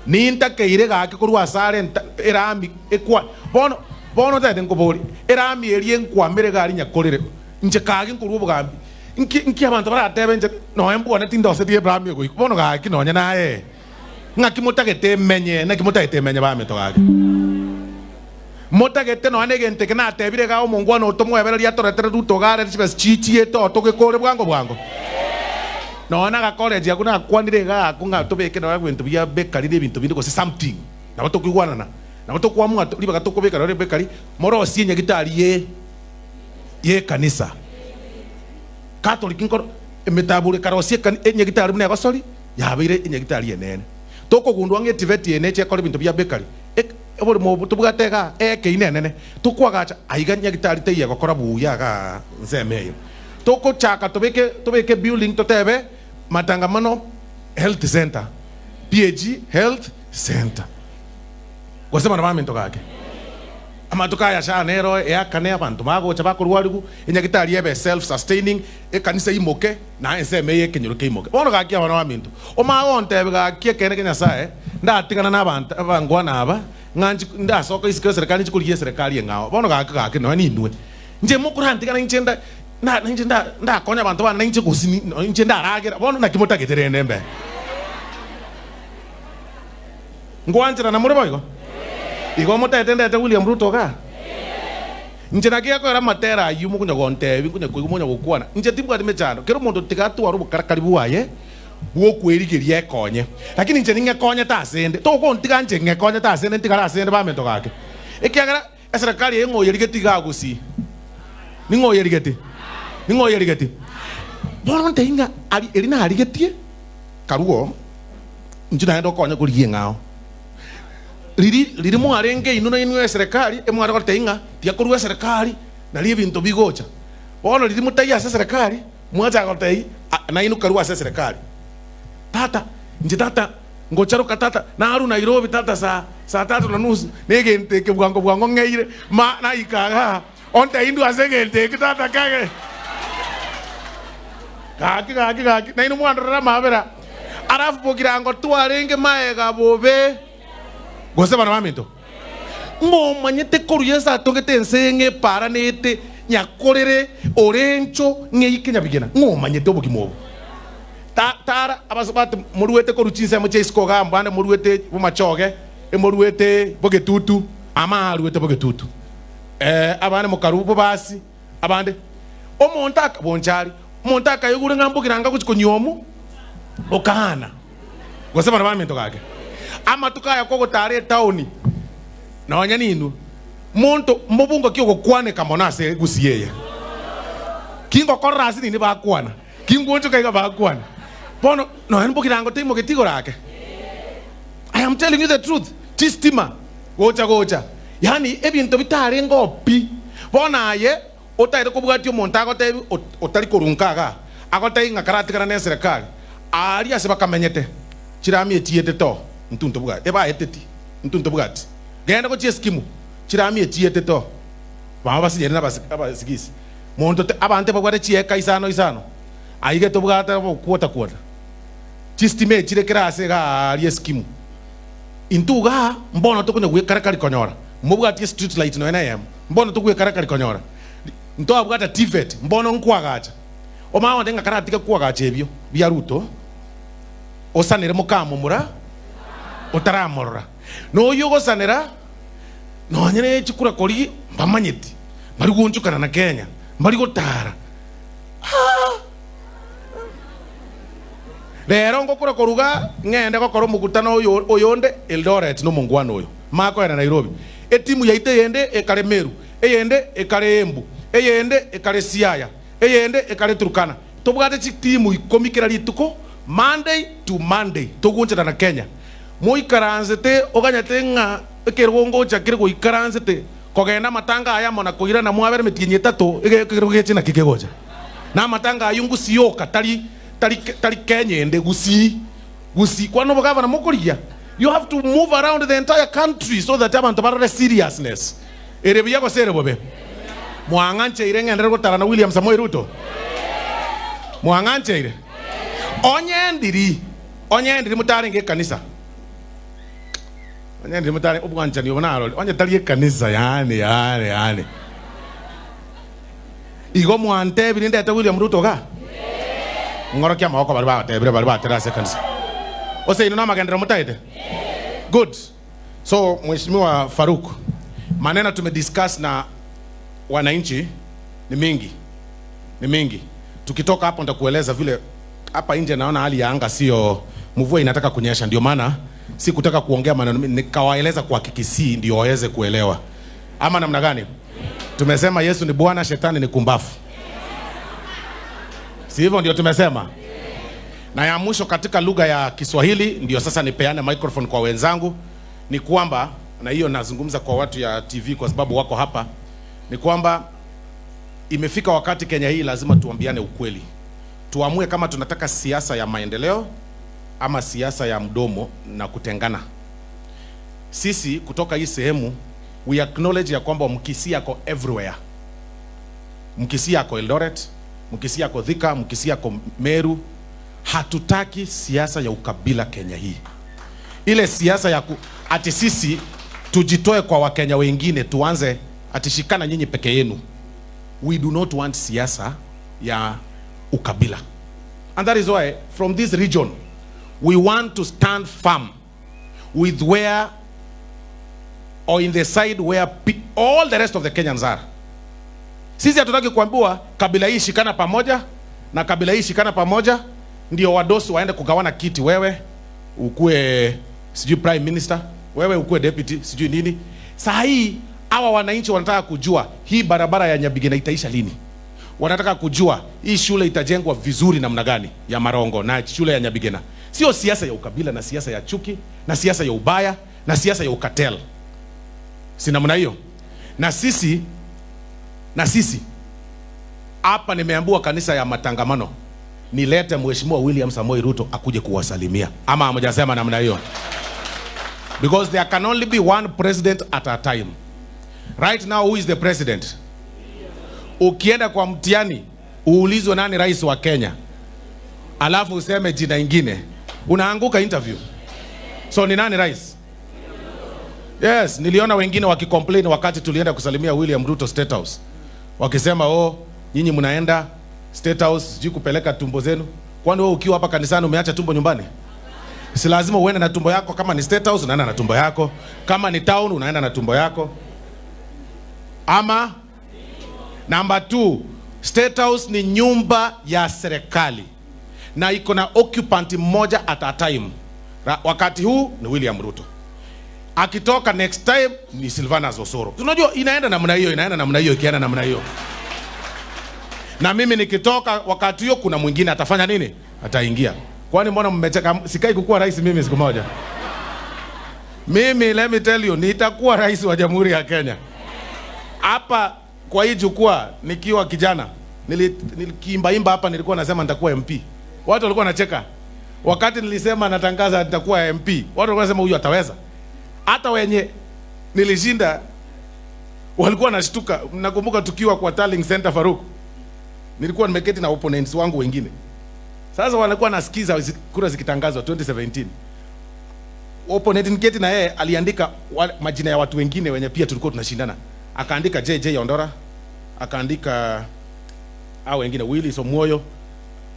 Nintakeire gaki korwa asare nta erami ekwa bono bono ntagete nkoborie, erami eria enkwamere iga aria nyakorere, inche kagi nkorwa obogambi, nki nki abanto baratebe inche nonya mbwane tindoseti erami egoika bono gaki nonya naye ng'aki motagete emenye naki motagete emenye baminto gaki. Motagete nonya negento eke natebire iga omongwana oo tomoebererie atoretere Ruto iga arere chibesa chichiete oo togekore bwango bwango. Nonya nagakoreji agwo nakwanire iga agwo ng'a tobeke nonya ebinto bia bakery na ebinto binde gose something nabo tokoigwanana nabo tokoamua ribaga tokobeka nonya bakery morosie enyagitari ye yekanisa. Catholic nkoro emetabori ekarosia ekani enyagitari buna egosori yabeire enyagitari enene. Tokogundua ng'a etiveti eye neche ekore ebinto bia bakery ek. Oborimo obo tobwate igaa ekeina enene, tokoagacha aiga nyagitari teiyo egokora buya igaa nsemo eye. Togochaka tobeke tobeke building totebe Matangamano Health Centre, PAG Health Centre. Gose bono baminto gaki, amatuko aya SHA nero eakane abanto bagocha bakorwarigu, enyagitari ebe self sustaining, ekanisa eimoke na ensemo eye ekenyoro keimoke. Bono gaki abana baminto, omanye gontebia gaki ekeene kia Nyasae, ndatigana nabanto abangwana aba, ng'a nchi ndasoka isiko y'eserekari nchi korigia eserekari eng'ao. Bono gaki gaki nonya ninwe, inche mokorantigana inche nda na inche nda ndakonya abanto bane nainche gose ni nonya inche ndaragera, bono naki motagete rende mbe? Ngwancherana more boigo? Igo motagete ndete William Ruto igaa? Inche naki gekoera amatera ayio mokonya gontebia, nkonya koigwa mokonya gokwana, inche timbwati mechando. Kera omonto tiga atware obokarakari bwaye bw'okwerigeria ekonye. Lakini inche ning'ekonyete asende, togontiga inche ng'ekonyete asende ntigare asende baminto gaki. Ekiagera eserekari eye ng'o oyerigeti igaa gusii? Ning'o oyerigeti? Ning'o oyerigeti? Bono ntebie ng'a aria eri narigetie, karuo inche naende okonye korigia eng'ao. Riria riria mwarenge inwe nainwe eserekari, emware gotebia ng'a tiga korwa eserekari nario ebinto bigocha. Bono riria motaiyo ase eserekari, mwachaka gotebia ah nainwe karue ase eserekari. Tata, inche tata ngocharoka tata, narwa Nairobi tata saa saa tatu na nusu, na egento eke bwango bwango ng'eire, ma naika igaa, ontebie indwe ase egento eke tata kage. Gaki gaki gaki, nainwe mwandorera amabera. Alafu bogirango twarenge maega bobe. Gose bana baminto, ng'omanyete korwa Yeso atogete ense eye ng'a eparanete nyakorere orencho ng'eike nyabigena, ng'omanyete obogima obo. Ta tara abasubati moruete korwa chinsemo chia isiko igaa mbande moruete bomachoge, emoruete bogetutu, ama aruete bogetutu, abande mokarwa bobasi, Abande, omonto aka, bonchari, omonto akaigure ng'a mbogiranga gochia konyuomwa, okaana. Gose bana baminto gake, amatuko aya kogotara etaoni, nonya ninwe, monto mobungo ki ogokwaneka mono ase egusi eye? Ki ngokorora ase nini bakwana? Ki ngwonchoka iga bakwana? Bono nonya mbogirango taimogeti igoro ake. I am telling you the truth, chistima gocha gocha, yaani ebinto bitarenge oo pi. Bono aye otagete kobwatia omonto agotebi otari korunka igaa, agotebi ng'a karatigana ne eserekari, aaria ase bakamenyete, chirami echietete oo, intwe ntobwati, ebaeteti, intwe ntobwati. Genda gochia eskimu, chirami echietete oo, baba basinyire na abasigisi. Monto te, abanto ebabwate chieka isano isano, aiga tobwate obokwota kwota. Chistima echire kera ase iga aaria eskimu. Intwe igaa mbono tokonya gwekarakari konyora mobwati estreet light nonya neyemo, mbono togwekarakari konyora ntwabwata TVET mbono nkwagacha. Omanye onde ng'a karatiga kwagacha ebio bia Ruto osanere mokamomura otaramorora. Noyio ogosanera nonya ne chikura koria mbamanyeti mbari gwonchokana na Kenya mbari gotara aah. Rero ngokura koruga ng'ende gokora omokutano oyo oyonde Eldoret nomongwana oyo makoenda Nairobi. Etimu yaito eyende ekare Meru, eyende ekare Embu, eyende ekare Siaya, eyende ekare Turkana. Tobwate chitimu ikomi kera rituko Monday to Monday togoonchana na Kenya. Moikaransete oganyete ng'a ekerogo ngocha kere goikaransete kogenda amatanga aya amo na koirana mwabere emetienyi etato ekerogo geche naki kegocha. Na amatanga ayio ngusii oka tari tari tari Kenya ende gusii gusii kwana obogavana mokorigia you have to move around the entire country so that abanto barore seriousness ere buya gose ere bobe. Mwang'ancheire ng'enderere gotara na William Samoei Ruto? Mwang'ancheire? Onye ndiri onye ndiri motarenge ekanisa. Onye ndi mutare obwanchani obo narore. Onye tari ekanisa yaani yaani yaani. Igo mwantebire ndete William Ruto iga? Ng'orokia amaboko baria bagatebire baria batera ase ekanisa. Ose inwe namagenderero motaete? Good. So Mheshimiwa Farouk, maneno tumediscuss na wananchi ni mingi. Ni mingi. Tukitoka hapo nitakueleza vile hapa nje naona hali ya anga sio, mvua inataka kunyesha, ndio maana sikutaka kuongea maneno mingi, nikawaeleza kwa Kikisii ndio waweze kuelewa. Ama namna gani? Tumesema Yesu ni Bwana, shetani ni kumbafu. Si hivyo ndio tumesema? Na ya mwisho katika lugha ya Kiswahili, ndio sasa nipeane microphone kwa wenzangu, ni kwamba, na hiyo nazungumza kwa watu ya TV kwa sababu wako hapa, ni kwamba imefika wakati Kenya hii lazima tuambiane ukweli. Tuamue kama tunataka siasa ya maendeleo ama siasa ya mdomo na kutengana. Sisi kutoka hii sehemu we acknowledge ya kwamba Mkisii ako everywhere. Mkisii ako Eldoret, Mkisii ako Thika, Mkisii ako Meru. Hatutaki siasa ya ukabila Kenya hii. Ile siasa ya ati sisi tujitoe kwa Wakenya wengine tuanze ati shikana nyinyi peke yenu. We do not want siasa ya ukabila. And that is why from this region we want to stand firm with where or in the side where all the rest of the Kenyans are. Sisi hatutaki kuambiwa kabila hii shikana pamoja na kabila hii shikana pamoja ndio wadosi waende kugawana kiti, wewe ukue sijui prime minister, wewe ukue deputy sijui nini. Saa hii hawa wananchi wanataka kujua hii barabara ya Nyabigena itaisha lini. Wanataka kujua hii shule itajengwa vizuri namna gani ya Marongo na shule ya Nyabigena. Sio siasa ya ukabila na siasa ya chuki na siasa ya ubaya na siasa ya ukatel. Si namna hiyo? Na sisi hapa nimeambiwa kanisa ya matangamano nilete Mheshimiwa William Samoei Ruto akuje kuwasalimia, ama hamjasema namna hiyo? Because there can only be one president at a time. Right now, who is the president? Ukienda kwa mtihani uulizwe nani rais wa Kenya, alafu useme jina ingine, unaanguka interview. So ni nani rais? Yes, niliona wengine wakicomplain wakati tulienda kusalimia William Ruto State House, wakisema, "Oh, nyinyi mnaenda State House sijui kupeleka tumbo zenu." Kwani wewe ukiwa hapa kanisani umeacha tumbo nyumbani? Si lazima uende na tumbo yako. Kama ni State House unaenda na tumbo yako, kama ni town unaenda na tumbo yako. Ama number two, State House ni nyumba ya serikali na iko na occupant mmoja at a time. Wakati huu ni William Ruto, akitoka next time ni Silvanus Osoro. Unajua inaenda namna hiyo, inaenda namna hiyo, ikienda namna hiyo. Na mimi nikitoka wakati huo kuna mwingine atafanya nini? Ataingia. Kwani mbona mmecheka? Sikai kukuwa rais mimi siku moja. Mimi, let me tell you, nitakuwa rais wa Jamhuri ya Kenya. Hapa kwa hii jukwaa nikiwa kijana nilikiimbaimba hapa, nilikuwa nasema nitakuwa MP. Watu walikuwa wanacheka. Wakati nilisema natangaza nitakuwa MP, watu walikuwa wanasema huyu ataweza. Hata wenye nilishinda walikuwa wanashtuka. Nakumbuka tukiwa kwa tallying center, Faruk, nilikuwa nimeketi na opponents wangu wengine. Sasa walikuwa nasikiza kura zikitangazwa 2017. Opponent niketi na yeye aliandika majina ya watu wengine wenye pia tulikuwa tunashindana. Akaandika JJ Ondora, akaandika au wengine Willis Omwoyo,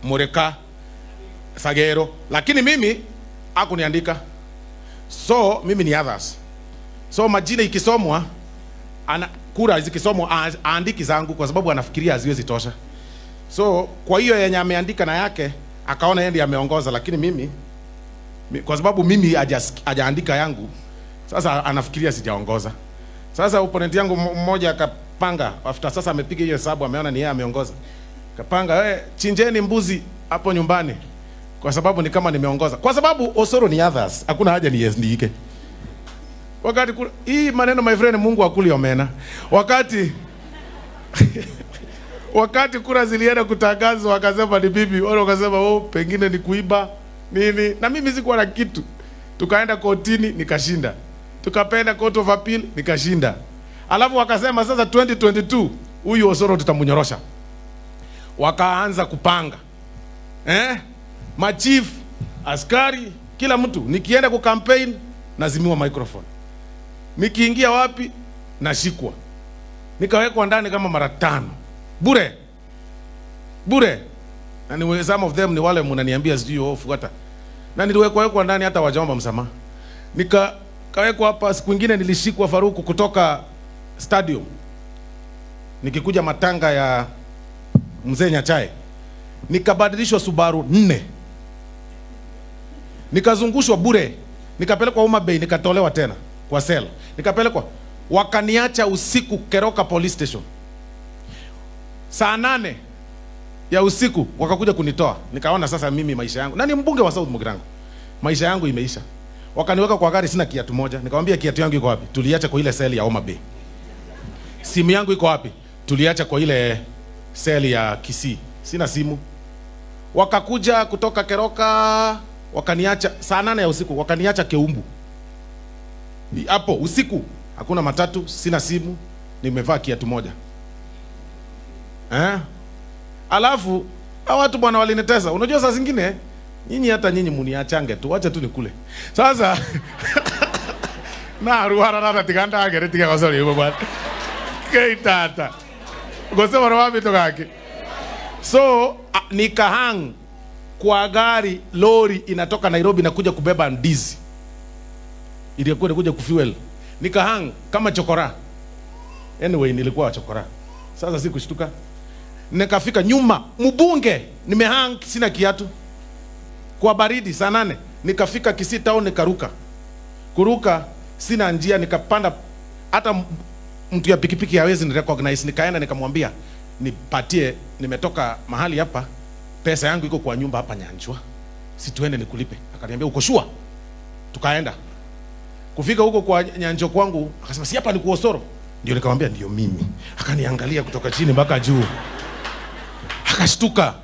Mureka, Sagero, lakini mimi hakuniandika. So mimi ni others. So majina ikisomwa ana, kura zikisomwa aandiki zangu kwa sababu anafikiria haziwezi tosha. So kwa hiyo yenye ameandika na yake akaona yeye ndiye ameongoza, lakini mimi kwa sababu mimi hajaandika yangu, sasa anafikiria sijaongoza. Sasa opponent yangu mmoja akapanga after sasa amepiga hiyo hesabu, ameona ni yeye ameongoza, kapanga, "Chinjeni mbuzi hapo nyumbani kwa sababu ni kama nimeongoza." Kwa sababu Osoro ni others, hakuna haja ni yes niike. Wakati hii maneno, my friend, Mungu akuli omena. Wakati kura zilienda kutangazwa wakasema ni bibi, wale wakasema, "Oh, pengine ni kuiba nini," na mimi sikuwa na kitu. Tukaenda kotini nikashinda, tukapenda Court of Appeal nikashinda, alafu wakasema sasa 2022 huyu Osoro tutamnyorosha. Wakaanza kupanga, eh, machief, askari, kila mtu. Nikienda ku campaign nazimiwa microphone. Nikiingia wapi nashikwa. Nikawekwa ndani kama mara 5. Bure. Bure. Na ni some of them ni wale mnaniambia sijui oh fuata. Na niliwekwa wekwa ndani hata wajaomba msamaha. Nikawekwa hapa, siku nyingine nilishikwa Faruku kutoka stadium. Nikikuja matanga ya mzee Nyachae. Nikabadilishwa Subaru 4. Nikazungushwa bure. Nikapelekwa Homa Bay, nikatolewa tena kwa cell. Nikapelekwa, wakaniacha usiku Keroka police station. Saa 8 ya usiku wakakuja kunitoa. Nikaona sasa mimi maisha yangu. Na ni mbunge wa South Mugirango. Maisha yangu imeisha. Wakaniweka kwa gari, sina kiatu moja. Nikamwambia kiatu yangu iko wapi? Tuliacha kwa ile cell ya Homa Bay. Simu yangu iko wapi? Tuliacha kwa ile cell ya Kisii. Sina simu. Wakakuja kutoka Keroka, wakaniacha saa 8 ya usiku, wakaniacha Keumbu. Hapo usiku hakuna matatu, sina simu, nimevaa kiatu moja. Alafu hao watu bwana walinitesa. Unajua saa zingine nyinyi hata nyinyi muniachange tu, wacha tu nikule. Sasa na ruara na tiganda agere tiga gosori yuko bwana. Kei tata. Gose bwana wapi tokake. So nikahang kwa gari, lori inatoka Nairobi na kuja kubeba ndizi. Ilikuwa inakuja kufuel. Nikahang kama chokora. Anyway, nilikuwa chokora. Sasa sikushtuka. Nikafika nyuma mbunge, nimehang sina kiatu. Kwa baridi saa 8 nikafika Kisii town nikaruka. Kuruka sina njia, nikapanda hata mtu ya pikipiki hawezi ni recognize. Nikaenda nikamwambia nipatie, nimetoka mahali hapa, pesa yangu iko kwa nyumba hapa Nyanchwa, si tuende nikulipe. Akaniambia uko sure? Tukaenda. Kufika huko kwa Nyanjo kwangu, akasema si hapa ni Kuosoro? Ndio nikamwambia ndio mimi. Akaniangalia kutoka chini mpaka juu. Akashtuka.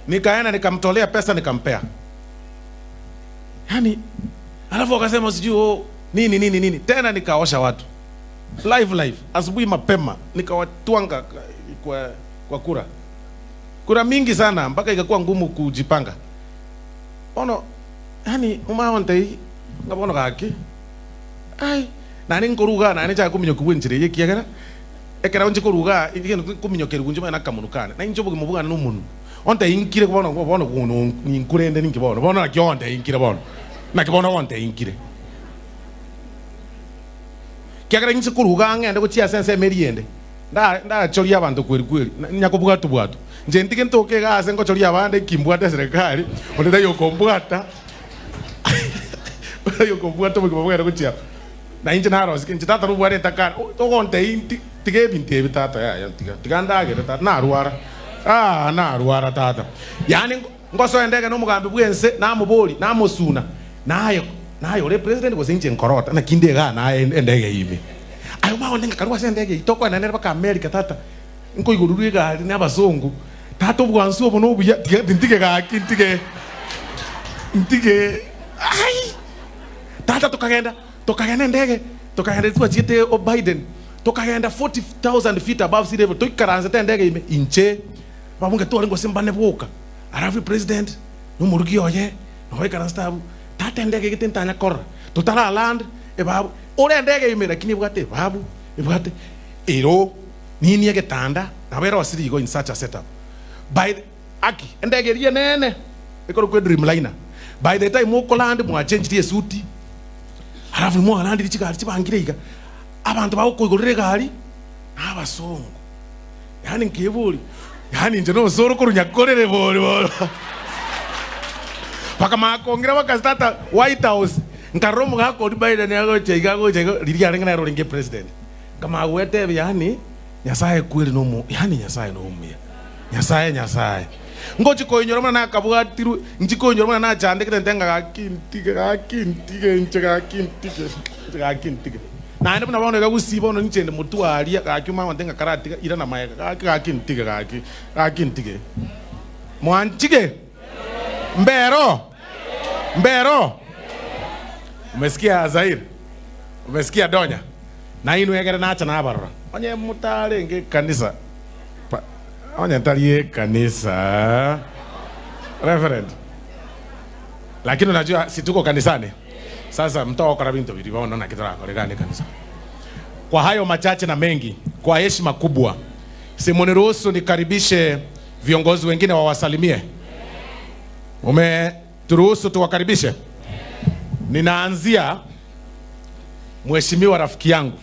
Nikaenda nikamtolea pesa nikampea. Yaani alafu akasema sijui oh, nini nini nini. Tena nikaosha watu. Live live asubuhi mapema nikawatwanga kwa kura. Kura mingi sana mpaka ikakuwa ngumu kujipanga. Ono yani umaonte ngabono gaki. Ai nani nkoruga nani cha kuminyoka bwenchire yekiagera ekera onje koruga igeno kuminyoka rugunje mana kamunukana na injo bugimo bugana n'umuntu onte inkire bono bono kuno ninkurende ninki bono bono nakyo onte inkire bono nakyo onte inkire kiagera inche koruga ngende gochia sense meriende nda ndachoria abantu kweri kweri nyakobwatu bwatu nje ntige ntoke gase ngochoria abande kimbwate serikali onde yokombwata yokombwata bugimo bugana gochia na inche naro inche tata rubware takana togonte inti tige binti ebi tata ya tiga tigandagere tata naruara ah naruara tata yani ngoso endege no mugambi bwense namuboli namusuna nayo nayo le president gose inche nkorota na kinde ga na endege ime ayo mawo nenga karwa se endege itokwa na nerba ka America tata nko iguru igari n'abazungu tata obwansu obo nobuya ntige gaki ntige ntige ai tata tukagenda tukagenda ndege tukagenda twachite o Biden tukagenda 40,000 feet above sea level tuikaranza te ndege ime inche babunge tore ngo simbane boka arafu president numurugi oye no ikaranza tabu tata ndege gitentanya korra tutara land e babu ore ndege ime lakini bwate babu bwate ero nini egetanda na wera wasiri go in such a setup by the, aki ndege rie nene ikoro kwe Dreamliner by the time uko land mwa change tie suti halafu mwa land chikali chibangire iga abantu bakoigorere gari n'abasongo yani nkibuli yani nje no soro kurunyakorere bori bori bakamakongera bakastata White House nkaromo gako Biden yagoche igagoche liria renga na ringe president kama gwete yani Nyasaye kweli no mu yani Nyasaye no mumia Nyasaye Nyasaye ngochi koinyora mwana nakabwatiru nchikoinyora mwana nachandikire ntenga gakintige gakintige nche gakintige gakintige naende buna bono gagusiba ono nchende mutwaria gakiuma ntenga karatiga ira na maega gaki gakintige gaki gakintige mwanchige mbero mbero. Umesikia Zaire? Umesikia Donya? Na inu egere nacha na abarora onye mutare nge kanisa onye ntarie kanisa reverend, lakini unajua si tuko kanisani. Sasa mtogokora binto biria bono naki torakore gane ekanisa. Kwa hayo machache na mengi, kwa heshima kubwa, simuniruhusu nikaribishe viongozi wengine wawasalimie. Umeturuhusu tuwakaribishe? Ninaanzia mheshimiwa rafiki yangu.